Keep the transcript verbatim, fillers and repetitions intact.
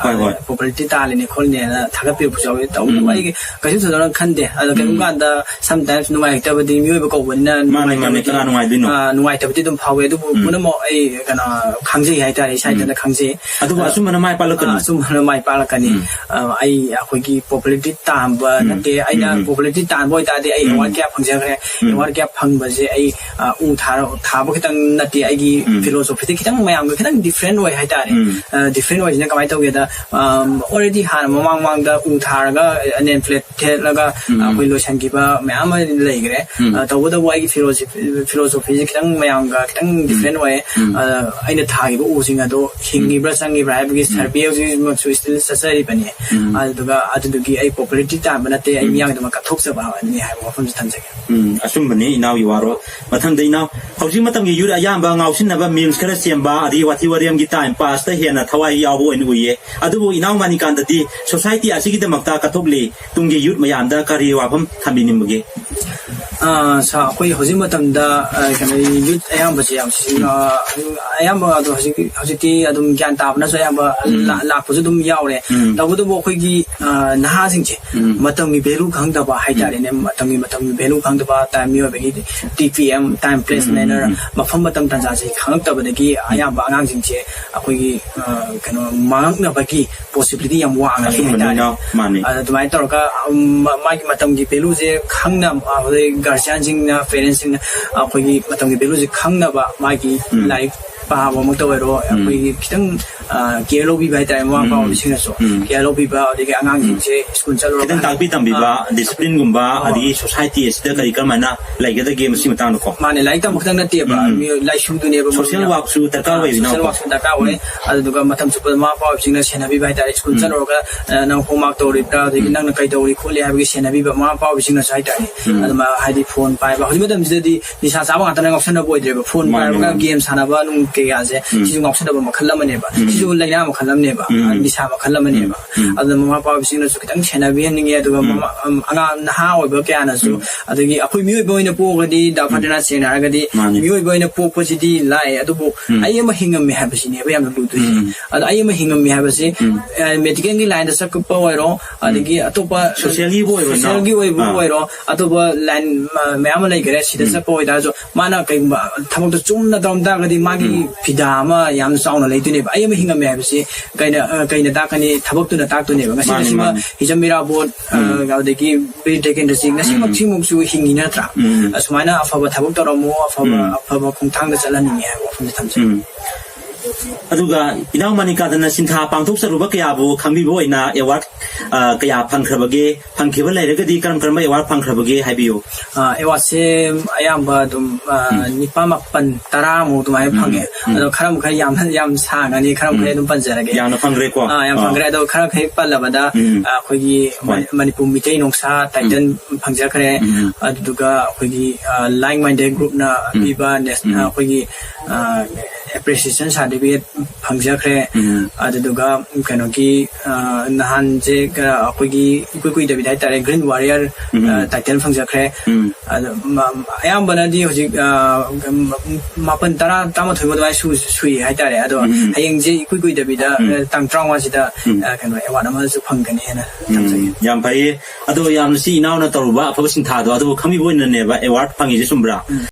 ꯍꯣꯏ, ꯍꯣꯏ꯫ ꯄꯣꯄꯨꯂꯔꯤꯇꯤ ꯇꯥꯜꯂꯤꯅꯦ ꯈꯣꯠꯂꯤꯅꯦꯅ ꯊꯥꯒꯠꯄꯤꯔꯛꯄꯁꯨ ꯌꯥꯎꯋꯤ꯫ ꯇꯧꯕꯇꯕꯨ ꯎꯝ꯫ ꯑꯩꯒꯤ ꯀꯩꯁꯨ ꯊꯣꯏꯗꯣꯛꯅ ꯈꯟꯗꯦ꯫ ꯑꯗꯣ ꯀꯩꯒꯨꯝꯕ ꯀꯥꯟꯗ ꯁꯝ ꯇꯥꯏꯝꯁ ꯅꯨꯡꯉꯥꯏꯔꯛꯇꯕꯗꯤ ꯃꯤꯑꯣꯏꯕ ꯀꯧꯕꯅꯤꯅ ꯃꯥꯅꯦ, ꯃꯥꯅꯦ꯫ ꯅꯨꯡꯉꯥꯏꯇꯕꯗꯤ ꯀꯅꯥ ꯅꯨꯡꯉꯥꯏꯗꯣꯏꯅꯣ? ꯑ, ꯅꯨꯡꯉꯥꯏꯇꯕꯗꯤ ꯑꯗꯨꯝ ꯐꯥꯎꯋꯦ꯫ ꯑꯗꯨꯕꯨ ꯎꯝ꯫ ꯄꯨꯝꯅꯃꯛ ꯑꯩ ꯀꯩꯅꯣ ꯈꯪꯖꯩ ꯍꯥꯏꯇꯥꯔꯦ, ꯏꯁꯥ ꯎꯝ꯫ ꯏꯊꯟꯇ ꯈꯪꯖꯩ꯫ ꯑꯗꯨꯕꯨ ꯑ, ꯑꯆꯨꯝꯕꯅ ꯃꯥꯏ ꯄꯥꯛꯂꯛꯀꯅꯤ꯫ ꯑ, ꯑꯆꯨꯝꯕꯅ ꯃꯥꯏ ꯄꯥꯛꯂꯛꯀꯅꯤ꯫ ꯎꯝ꯫ ꯑ, ꯑꯩ ꯑꯩꯈꯣꯏꯒꯤ ꯄꯣꯄꯨꯂꯔꯤꯇꯤ ꯇꯥꯟꯕ ꯎꯝ꯫ ꯅꯠꯇꯦ, ꯑꯩꯅ ꯎꯝ꯫ ꯄꯣꯄꯨꯂꯔꯤꯇꯤ ꯇꯥꯟꯕ ꯑꯣꯏꯇꯥꯔꯗꯤ ꯑꯩ ꯎꯝ꯫ ꯑꯦꯋꯥꯔꯗ ꯀꯌꯥ ꯐꯪꯖꯈ꯭ꯔꯦ꯫ ꯎꯝ꯫ ꯑꯦꯋꯥꯔꯗ ꯀꯌꯥ ꯐꯪꯕꯁꯦ ꯑꯩ, ꯑ, ꯎ ꯊꯥꯔ-, ꯊꯥꯕ ꯈꯤꯇꯪ ꯅꯠꯇꯦ, ꯑꯩꯒꯤ ꯎꯝ꯫ ꯐꯤꯂꯣꯁꯣꯐꯤꯗ ꯈꯤꯇꯪ ꯃꯌꯥꯝꯒ ꯈꯤꯇꯪ ꯗꯤꯐ꯭ꯔꯦꯟ ꯑꯣꯏ ꯍꯥꯏꯇꯥꯔꯦ꯫ ꯎꯝ꯫ ꯑ, ꯗꯤꯐ꯭ꯔꯦꯟ ꯑꯣꯏꯁꯤꯅ ꯀꯃꯥꯏꯅ ꯇꯧꯒꯦꯗ, ꯑꯝ, already ꯍꯥꯟꯅ ꯃꯃꯥꯡ ꯃꯃꯥꯡꯗ ꯎ ꯊꯥꯔꯒ, ꯑ, ꯅꯦꯝ ꯄ꯭ꯂꯦꯠ ꯊꯦꯠꯂꯒ, ꯎꯝ꯫ ꯑꯩꯈꯣꯏ ꯂꯣꯏꯁꯤꯟꯈꯤꯕ ꯃꯌꯥꯝ ꯑꯃ ꯂꯩꯈ꯭ꯔꯦ꯫ ꯎꯝ꯫ ꯑ, ꯇꯧꯕꯇꯕꯨ ꯑꯩꯒꯤ ꯐꯤꯂꯣꯁꯣꯐꯤ, ꯐꯤꯂꯣꯁꯣꯐꯤꯁꯦ ꯈꯤꯇꯪ ꯃꯌꯥꯝꯒ ꯈꯤꯇꯪ ꯗꯤꯐ꯭ꯔꯦꯟ ꯑꯣꯏꯌꯦ꯫ ꯎꯝ꯫ ꯑ, ꯑꯩꯅ ꯊꯥꯈꯤꯕ ꯎꯁꯤꯡ ꯑꯗꯣ ꯍꯤꯡꯉꯤꯕ꯭ꯔꯥ ꯆꯪꯉꯤꯕ꯭ꯔꯥ ꯍꯥꯏꯕꯒꯤ ꯁꯔꯚꯦ ꯍꯧꯖꯤꯛꯃꯛꯁꯨ ꯁ꯭ꯇꯤꯜ ꯆꯠꯆꯔꯤꯕꯅꯤ꯫ ꯎꯝ꯫ ꯑꯗꯨꯗꯨꯒ ꯑꯗꯨꯗꯨꯒꯤ ꯑꯩ ꯄꯣꯄꯨꯂꯔꯤꯇꯤ ꯇꯥꯟꯕ ꯅꯠꯇꯦ, ꯑꯩ ꯎꯝ꯫ ꯃꯤꯌꯥꯝꯒꯤꯗꯃꯛ ꯀꯠꯊꯣꯛꯆꯕ ꯍꯥꯏꯕꯅꯤ ꯍꯥꯏꯕ ꯋꯥꯐꯝꯁꯤ ꯊꯝꯖꯒꯦ꯫ ꯎꯝ, ꯑꯆꯨꯝꯕꯅꯤ ꯏꯅꯥꯎꯒꯤ ꯋꯥꯔꯣꯜ꯫ ꯃꯊꯪꯗ ꯏꯅꯥꯎ, ꯍꯧꯖꯤꯛ ꯃꯇꯝꯒꯤ ꯌꯨꯠ ꯑꯌꯥꯝꯕ ꯉꯥꯎꯁꯤꯟꯅꯕ, ꯃꯤꯝꯁ ꯈꯔ ꯁꯦꯝꯕ, ꯑꯗꯒꯤ ꯋꯥꯊꯤ ꯋꯥꯔꯦꯝꯒꯤ ꯇꯥꯏꯝ ꯄꯥꯁꯇ ꯍꯦꯟꯅ ꯊꯋꯥꯏ ꯌꯥꯎꯕ ꯑꯣꯏꯅ ꯎꯏꯌꯦ꯫ ꯑꯗꯨꯕꯨ ꯏꯅꯥꯎ ꯃꯅꯤꯀꯥꯟꯗꯗꯤ ꯁꯣꯁꯥꯏꯇꯤ ꯑꯁꯤꯒꯤꯗꯃꯛꯇ ꯀꯠꯊꯣꯛꯂꯤ꯫ ꯇꯨꯡꯒꯤ ꯌꯨꯠ ꯃꯌꯥꯝꯗ ꯀꯔꯤ ꯋꯥꯐꯝ ꯊꯝꯕꯤꯅꯤꯡꯕꯒꯦ? ꯑ, ꯁꯥꯔ, ꯑꯩꯈꯣꯏ ꯍꯧꯖꯤꯛ ꯃꯇꯝꯗ, ꯑ, ꯀꯩꯅꯣ, ꯌꯨꯠ ꯑꯌꯥꯝꯕꯁꯦ ꯌꯥꯝ ꯁꯤꯖꯤꯟꯅ-, ꯑꯌꯥꯝꯕ ꯑꯗꯣ ꯍꯧꯖꯤꯛ, ꯍꯧꯖꯤꯛꯇꯤ ꯑꯗꯨꯝ ꯒ꯭ꯌꯥꯟ ꯇꯥꯕꯅꯁꯨ ꯑꯌꯥꯝꯕ ꯎꯝ꯫ ꯂꯥ-, ꯂꯥꯛꯄꯁꯨ ꯑꯗꯨꯝ ꯌꯥꯎꯔꯦ꯫ ꯎꯝ꯫ ꯇꯧꯕꯇꯕꯨ ꯑꯩꯈꯣꯏꯒꯤ, ꯑ, ꯅꯍꯥꯁꯤꯡꯁꯦ ꯎꯝ꯫ ꯃꯇꯝꯒꯤ ꯚꯦꯂꯨ ꯈꯪꯗꯕ ꯍꯥꯏꯇꯥꯔꯦꯅꯦ, ꯃꯇꯝꯒꯤ, ꯃꯇꯝꯒꯤ ꯚꯦꯂꯨ ꯈꯪꯗꯕ, ꯇꯥꯏꯝ, ꯃꯤꯑꯣꯏꯕꯒꯤ T P M, time place um, um, manner, um. ꯃꯐꯝ ꯃꯇꯝ ꯇꯥꯟꯖꯥꯁꯦ ꯈꯪꯉꯛꯇꯕꯗꯒꯤ ꯑꯌꯥꯝꯕ ꯑꯉꯥꯡꯁꯤꯡꯁꯦ ꯑꯩꯈꯣꯏꯒꯤ, ꯑ, ꯀꯩꯅꯣ, ꯃꯥꯡꯉꯛꯅꯕꯒꯤ ꯄꯣꯁꯤꯕꯤꯂꯤꯇꯤ ꯌꯥꯝ ꯋꯥꯡꯅ ꯂꯩ ꯑꯆꯨꯝꯕꯅꯤ, ꯍꯥꯏꯇꯥꯔꯦ꯫ ꯏꯅꯥꯎ, ꯃꯥꯅꯤ꯫ ꯑꯗ ꯑꯗꯨꯃꯥꯏꯅ ꯇꯧꯔꯒ, ꯎꯝ, ꯃꯥꯒꯤ ꯃꯇꯝꯒꯤ ꯚꯦꯂꯨꯁꯦ ꯈꯪꯅ, ꯑ, ꯍꯧꯖꯤꯛ ꯒꯥꯔꯖꯤꯌꯥꯟꯁꯤꯡꯅ, ꯄꯦꯔꯦꯟꯁꯁꯤꯡꯅ ꯑꯩꯈꯣꯏꯒꯤ ꯃꯇꯝꯒꯤ ꯚꯦꯂꯨꯁꯦ ꯈꯪꯅꯕ, ꯃꯥꯒꯤ ꯎꯝ꯫ ꯂꯥꯏꯔꯤꯛ ꯄꯥꯕꯃꯛꯇ ꯑꯣꯏꯔꯣ, ꯎꯝ꯫ ꯑꯩꯈꯣꯏꯒꯤ ꯈꯤꯇꯪ, ꯑ, ꯀꯤꯌꯔ ꯂꯧꯕꯤꯕ ꯍꯥꯏꯇꯥꯔꯦ, ꯃꯃꯥ ꯃꯄꯥ ꯎꯝ꯫ ꯑꯣꯏꯕꯁꯤꯡꯅꯁꯨ ꯎꯝ꯫ ꯀꯤꯌꯔ ꯂꯧꯕꯤꯕ, ꯑꯗꯒꯤ ꯑꯉꯥꯡꯁꯤꯡꯁꯦ ꯁ꯭ꯀꯨꯜ ꯆꯠꯂꯨꯔꯒ ꯈꯤꯇꯪ ꯇꯥꯛꯄꯤ ꯇꯝꯕꯤꯕ, ꯑ, ꯗꯤꯁꯤꯄ꯭ꯂꯤꯟꯒꯨꯝꯕ, ꯑ, ꯑꯗꯒꯤ ꯁꯣꯁꯥꯏꯇꯤ ꯑꯁꯤꯗ ꯀꯔꯤ ꯀꯔꯝꯍꯥꯏꯅ ꯂꯩꯒꯗꯒꯦ ꯃꯁꯤꯒꯤ ꯃꯇꯥꯡꯗꯀꯣ꯫ ꯃꯥꯅꯦ, ꯂꯥꯏꯔꯤꯛ ꯇꯝꯕ ꯈꯛꯇꯪ ꯅꯠꯇꯦꯕ, ꯎꯝ꯫ ꯃꯤꯑꯣꯏ-, ꯂꯥꯏꯁꯨꯗꯨꯅꯦꯕ ꯁꯣꯁꯤꯌꯦꯜ ꯃꯔꯨꯑꯣꯏꯅ꯫ ꯋꯥꯔꯛꯁꯨ ꯗꯔꯀꯥꯔ ꯑ, ꯑꯣꯏꯕꯅꯤꯅꯀꯣ꯫ ꯁꯣꯁꯤꯌꯦꯜ ꯋꯥꯔꯛꯁꯨ ꯗꯔꯀꯥꯔ ꯑꯣꯏ꯫ ꯎꯝ꯫ ꯑꯗꯨꯗꯨꯒ ꯃꯇꯝ ꯆꯨꯞꯄꯗ ꯃꯃꯥ ꯃꯄꯥ ꯑꯣꯏꯕꯁꯤꯡꯅ ꯁꯦꯟꯅꯕꯤꯕ ꯍꯥꯏꯇꯥꯔꯦ꯫ ꯁ꯭ꯀꯨꯜ ꯎꯝ꯫ ꯆꯠꯂꯨꯔꯒ, ꯑ, ꯅꯪ ꯍꯣꯝꯋꯥꯔꯛ ꯇꯧꯔꯤꯕ꯭ꯔꯥ, ꯑꯗꯒꯤ ꯎꯝ꯫ ꯅꯪꯅ ꯀꯩ ꯇꯧꯔꯤ ꯈꯣꯠꯂꯤ ꯍꯥꯏꯕꯒꯤ ꯁꯦꯟꯅꯕꯤꯕ ꯃꯃꯥ ꯃꯄꯥ ꯑꯣꯏꯕꯁꯤꯡꯅꯁꯨ ꯍꯥꯏꯇꯥꯔꯦ꯫ ꯎꯝ꯫ ꯑꯗꯨꯃꯥꯏꯅ ꯍꯥꯏꯗꯤ ꯐꯣꯟ ꯄꯥꯏꯕ, ꯍꯧꯖꯤꯛ ꯃꯇꯝꯁꯤꯗꯗꯤ ꯅꯤꯁꯥ ꯆꯥꯕ ꯉꯥꯛꯇꯅ ꯉꯥꯎꯁꯟꯅꯕ ꯑꯣꯏꯗ꯭ꯔꯦꯕ꯫ ꯐꯣꯟ ꯃꯥꯅꯦ, ꯄꯥꯏꯔꯒ ꯃꯥꯅꯦ꯫ ꯒꯦꯝ ꯁꯥꯟꯅꯕ ꯅꯨꯡ ꯀꯩꯀꯥꯁꯦ, ꯎꯝ꯫ ꯁꯤꯁꯨ ꯉꯥꯎꯁꯟꯅꯕ ꯃꯈꯜ ꯑꯃꯅꯦꯕ꯫ ꯎꯝ꯫ ꯁꯤ ꯁꯤꯁꯨ ꯂꯥꯏꯅꯥ ꯃꯈꯜ ꯑꯃꯅꯦꯕ, ꯎꯝ꯫ ꯅꯤꯁꯥ ꯃꯈꯜ ꯑꯃꯅꯦꯕ꯫ ꯎꯝ꯫ ꯑꯗꯨꯅ ꯃꯃꯥ ꯃꯄꯥꯁꯤꯡꯅꯁꯨ ꯈꯤꯇꯪ ꯁꯦꯟꯅꯕꯤꯍꯟꯅꯤꯡꯉꯦ꯫ ꯑꯗꯨꯒ ꯎꯝ꯫ ꯃꯃꯥ-, ꯑꯝ, ꯑꯉꯥꯡ ꯅꯍꯥ ꯑꯣꯏꯕ ꯀꯌꯥꯅꯁꯨ, ꯎꯝ꯫ ꯑꯗꯒꯤ ꯑꯩꯈꯣꯏ ꯃꯤꯑꯣꯏꯕ ꯑꯣꯏꯅ ꯄꯣꯛꯑꯒꯗꯤ, ꯗꯥ ꯎꯝ꯫ ꯐꯔꯗꯤꯅꯥꯟ ꯁꯦꯡꯅ ꯍꯥꯏꯔꯒꯗꯤ, ꯃꯥꯅꯤ꯫ ꯃꯤꯑꯣꯏꯕ ꯑꯣꯏꯅ ꯄꯣꯛꯄꯁꯤꯗꯤ ꯂꯥꯏ, ꯑꯗꯨꯕꯨ ꯎꯝ꯫ ꯑꯩ ꯑꯃ ꯍꯤꯡꯉꯝꯃꯤ ꯍꯥꯏꯕꯁꯤꯅꯦꯕ ꯌꯥꯝꯅ ꯂꯨꯗꯣꯏꯁꯦ꯫ ꯎꯝ꯫ ꯑꯗꯣ ꯑꯩ ꯑꯃ ꯍꯤꯡꯉꯝꯃꯤ ꯍꯥꯏꯕꯁꯤ, ꯎꯝ꯫ ꯑ, ꯃꯦꯗꯤꯀꯦꯜꯒꯤ ꯂꯥꯏꯟꯗ ꯆꯠꯄ ꯑꯣꯏꯔꯣ, ꯎꯝ꯫ ꯑꯗꯒꯤ ꯑꯇꯣꯞꯄ ꯁꯣꯁꯤꯌꯦꯜꯒꯤ ꯑꯣꯏꯕ, ꯁꯣꯁꯤꯌꯦꯜꯒꯤ ꯑꯣꯏꯕ ꯑꯥ꯫ ꯑꯣꯏꯔꯣ, ꯑꯇꯣꯞꯄ ꯂꯥꯏꯟ, ꯑ, ꯃꯌꯥꯝ ꯑꯃ ꯂꯩꯈꯔꯦ꯫ ꯁꯤꯗ ꯎꯝ꯫ ꯆꯠꯄ ꯑꯣꯏꯇꯥꯔꯁꯨ, ꯃꯥꯅ ꯀꯩꯒꯨꯝꯕ ꯊꯕꯛꯇꯣ ꯆꯨꯝꯅ ꯇꯧꯔꯝ ꯇꯥꯔꯒꯗꯤ, ꯃꯥꯒꯤ ꯎꯝ꯫ ꯐꯤꯗꯥ ꯑꯃ ꯌꯥꯝꯅ ꯆꯥꯎꯅ ꯂꯩꯗꯣꯏꯅꯦꯕ꯫ ꯑꯩ ꯑꯃ ꯍꯤꯡꯉꯝꯃꯦ ꯍꯥꯏꯕꯁꯤ ꯀꯩꯅ, ꯑ, ꯀꯩꯅ ꯇꯥꯛꯀꯅꯤ? ꯊꯕꯛꯇꯨꯅ ꯇꯥꯛꯇꯣꯏꯅꯦꯕ꯫ ꯉꯁꯤ ꯃꯥꯅꯤ, ꯉꯁꯤꯃꯛ ꯃꯥꯅꯤ꯫ ꯍꯤꯖꯝ ꯏꯔꯥꯕꯣꯠ, ꯑ, ꯎꯝ꯫ ꯑꯗꯒꯤ ꯕꯤꯔ ꯇꯤꯀꯦꯟꯗ꯭ꯔꯖꯤꯠ ꯉꯁꯤꯃꯛ ꯎꯝ꯫ ꯁꯤꯃꯛꯁꯨ ꯍꯤꯡꯉꯤ ꯅꯠꯇ꯭ꯔꯥ? ꯎꯝ꯫ ꯑꯁꯨꯃꯥꯏꯅ ꯑꯐꯕ ꯊꯕꯛ ꯇꯧꯔꯝꯃꯣ, ꯑꯐꯕ, ꯎꯝ꯫ ꯑꯐꯕ ꯈꯣꯡꯊꯥꯡꯗ ꯆꯠꯍꯟꯅꯤꯡꯉꯦ ꯍꯥꯏꯕ ꯋꯥꯐꯝꯁꯦ ꯊꯝꯖꯒꯦ꯫ ꯎꯝ꯫ ꯑꯗꯨꯒ ꯏꯅꯥꯎ ꯃꯅꯤꯀꯥꯟꯇꯅ ꯁꯤꯟꯊꯥ ꯄꯥꯡꯊꯣꯛꯆꯔꯨꯕ ꯀꯌꯥꯕꯨ ꯈꯪꯕꯤꯕ ꯑꯣꯏꯅ ꯑꯦꯋꯥꯔꯗ, ꯑ, ꯀꯌꯥ ꯐꯪꯈ꯭ꯔꯕꯒꯦ? ꯐꯪꯈꯤꯕ ꯂꯩꯔꯒꯗꯤ ꯀꯔꯝ ꯀꯔꯝꯕ ꯑꯦꯋꯥꯔꯗ ꯐꯪꯈ꯭ꯔꯕꯒꯦ ꯍꯥꯏꯕꯤꯌꯨ꯫ ꯑ, ꯑꯦꯋꯥꯔꯗꯁꯦ ꯑꯌꯥꯝꯕ ꯑꯗꯨꯝ, ꯑ, ꯎꯝ꯫ ꯅꯤꯄꯥꯟ, ꯃꯥꯄꯟ, ꯇꯔꯥꯃꯨꯛ ꯑꯗꯨꯃꯥꯏꯅ ꯎꯝ꯫ ꯐꯪꯉꯦ꯫ ꯎꯝ꯫ ꯑꯗꯣ ꯈꯔ ꯃꯈꯩ ꯌꯥꯝ, ꯌꯥꯝ ꯁꯥꯡꯉꯅꯤ, ꯈꯔ ꯃꯈꯩ ꯎꯝ꯫ ꯑꯗꯨꯝ ꯄꯟꯖꯔꯒꯦ꯫ ꯌꯥꯝꯅ ꯐꯪꯈ꯭ꯔꯦꯀꯣ? ꯑ, ꯌꯥꯝ ꯑꯥ꯫ ꯐꯪꯈ꯭ꯔꯦ꯫ ꯑꯗꯣ ꯈꯔ ꯃꯈꯩ ꯄꯜꯂꯕꯗ, ꯎꯝ꯫ ꯑ, ꯑꯩꯈꯣꯏꯒꯤ ꯍꯣꯏ꯫ ꯃꯅꯤ-, ꯃꯅꯤꯄꯨꯔ ꯃꯤꯇꯩ ꯅꯣꯡꯁꯥ ꯎꯝ꯫ ꯇꯥꯏꯇꯜ ꯐꯪꯖꯈ꯭ꯔꯦ꯫ ꯎꯝ꯫ ꯑꯗꯨꯗꯨꯒ ꯑꯩꯈꯣꯏꯒꯤ, ꯑ, Like Minded Groupꯅ ꯎꯝ꯫ ꯄꯤꯕ ꯅꯦꯁ-, ꯎꯝ꯫ ꯑ, ꯑꯩꯈꯣꯏꯒꯤ, ꯑ, ꯑꯦꯄ꯭ꯔꯤꯁꯤꯌꯦꯁꯟ ꯁꯥꯔꯇꯤꯐꯤꯀꯦꯠ ꯐꯪꯖꯈ꯭ꯔꯦ꯫ ꯎꯝ꯫ ꯑꯗꯨꯗꯨꯒ ꯀꯩꯅꯣꯒꯤ, ꯑ, ꯅꯍꯥꯟꯁꯦ ꯀ-, ꯑꯩꯈꯣꯏꯒꯤ ꯏꯀꯨꯏ ꯀꯨꯏꯗꯕꯤꯗ ꯍꯥꯏꯇꯥꯔꯦ, Green Warrior, ꯎꯝ꯫ ꯑ, ꯇꯥꯏꯇꯜ ꯐꯪꯖꯈ꯭ꯔꯦ꯫ ꯎꯝ꯫ ꯑꯗꯣ ꯃ-, ꯑꯌꯥꯝꯕꯅ ꯗꯤ ꯍꯧꯖꯤꯛ, ꯑ, ꯃꯥꯄꯟ, ꯇꯔꯥ, ꯇꯔꯥꯃꯥꯊꯣꯏ ꯑꯗꯨꯃꯥꯏꯅ ꯁꯨ-, ꯁꯨꯏ ꯍꯥꯏꯇꯥꯔꯦ꯫ ꯑꯗꯣ ꯎꯝ꯫ ꯍꯌꯦꯡꯁꯦ ꯏꯀꯨꯏ ꯀꯨꯏꯗꯕꯤꯗ, ꯎꯝ꯫ ꯑ, ꯇꯥꯡ ꯇꯔꯥꯃꯉꯥꯁꯤꯗ, ꯎꯝ꯫ ꯑ, ꯀꯩꯅꯣ, ꯑꯦꯋꯥꯔꯗ ꯑꯃꯁꯨ ꯐꯪꯒꯅꯤ ꯍꯥꯏꯅ ꯎꯝ꯫ ꯊꯝꯖꯒꯦ꯫ ꯌꯥꯝ ꯐꯩꯌꯦ꯫ ꯑꯗꯣ ꯌꯥꯝꯅ ꯁꯤ ꯏꯅꯥꯎꯅ ꯇꯧꯔꯨꯕ ꯑꯐꯕ ꯁꯤꯟꯊꯥꯗꯣ, ꯑꯗꯨꯕꯨ ꯈꯪꯕꯤꯕ ꯑꯣꯏꯅꯅꯦꯕ ꯑꯦꯋꯥꯔꯗ ꯐꯪꯉꯤꯁꯦ, ꯆꯨꯝꯕ꯭ꯔꯥ? ꯎꯝ꯫